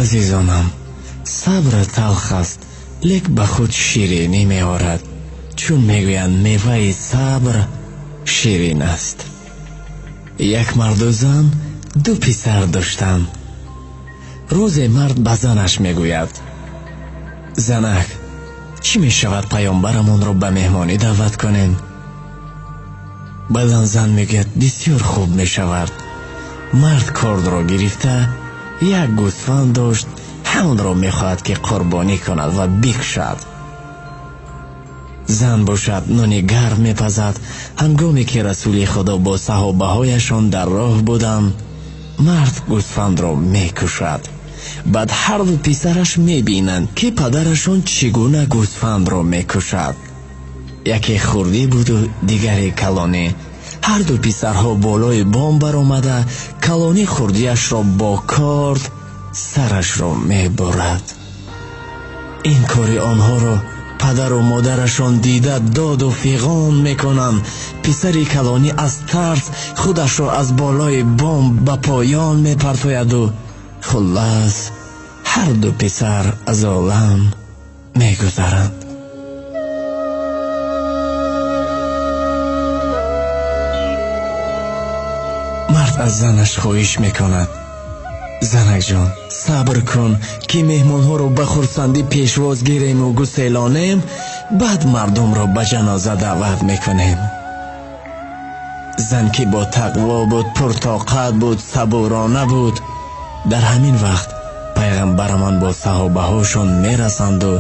Азизонам, сабр талх аст, лек ба худ ширинӣ меорад, чун мегӯянд меваи сабр ширин аст. Як марду зан ду писар доштанд. Рӯзе мард ба занаш мегӯяд: занак, чӣ мешавад паёмбарамонро ба меҳмонӣ даъват кунем? Баъдан зан мегӯяд: бисёр хуб мешавад. Мард кордро гирифта як гӯсфанд дошт, ҳамонро мехоҳад ки қурбонӣ кунад ва бикушад. Зан бошад нони гарм мепазад. Ҳангоме ки Расули Худо бо саҳобаҳояшон дар роҳ буданд, мард гӯсфандро мекушад. Баъд ҳар ду писараш мебинанд, ки падарашон чӣ гуна гӯсфандро мекушад. Яке хурдӣ буду дигаре калонӣ. Ҳар ду писарҳо болои бом баромада, калонӣ хурдиашро бо корд сарашро мебурад. Ин кори онҳоро падару модарашон дида доду фиғон мекунанд. Писари калонӣ аз тарс худашро аз болои бом ба поён мепартояду хуллас ҳар ду писар аз олам мегузаранд. Мард аз занаш хоҳиш мекунад: занакҷон, сабр кун, ки меҳмонҳоро ба хурсандӣ пешвоз гирему гуселонем, баъд мардумро ба ҷаноза даъват мекунем. Зан ки бо тақво буд, пуртоқат буд, сабурона буд. Дар ҳамин вақт пайғамбарамон бо саҳобаҳошон мерасанду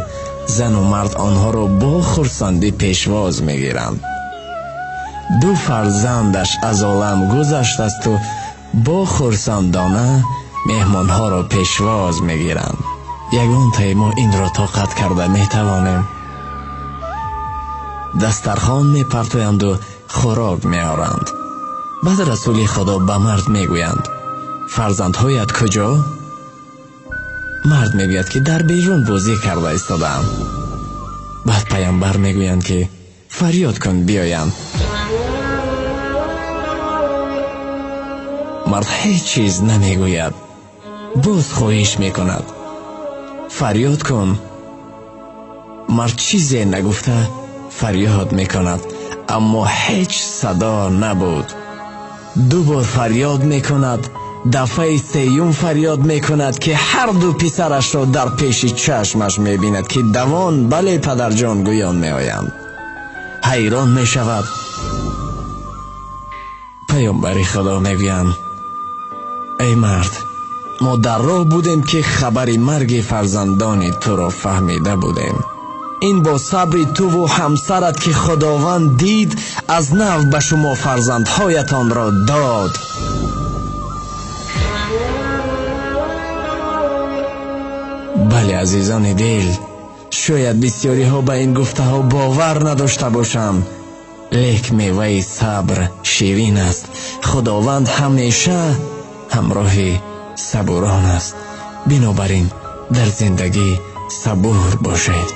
зану мард онҳоро бо хурсандӣ пешвоз мегиранд. Ду фарзандаш аз олам гузаштасту бо хурсандона меҳмонҳоро пешвоз мегиранд. Ягонтаи мо инро тоқат карда метавонем? Дастархон мепартоянду хӯрок меоранд. Баъд Расули Худо ба мард мегӯянд: фарзандҳоят куҷо? Мард мегӯяд, ки дар берун бозӣ карда истодаам. Баъд пайғамбар мегӯянд, ки фарёд кун биёянд. Мард ҳеҷ чиз намегӯяд, боз хоҳиш мекунад: фарёд кун. Мард чизе нагуфта фарёд мекунад, аммо ҳеҷ садо набуд. Ду бор фарёд мекунад, дафъаи сеюм фарёд мекунад, ки ҳар ду писарашро дар пеши чашмаш мебинад, ки давон бале падарҷон гӯён меоянд. Ҳайрон мешавад. Паёмбари Худо мегӯянд: эй мард, мо дар роҳ будем, ки хабари марги фарзандони туро фаҳмида будем. Ин бо сабри туву ҳамсарат, ки Худованд дид, аз нав ба шумо фарзандҳоятонро дод. Бале, азизони дил, шояд бисёриҳо ба ин гуфтаҳо бовар надошта бошанд, лек меваи сабр ширин аст. Худованд ҳамеша ҳамроҳи сабурон аст. Бинобар ин дар зиндагӣ сабур бошед.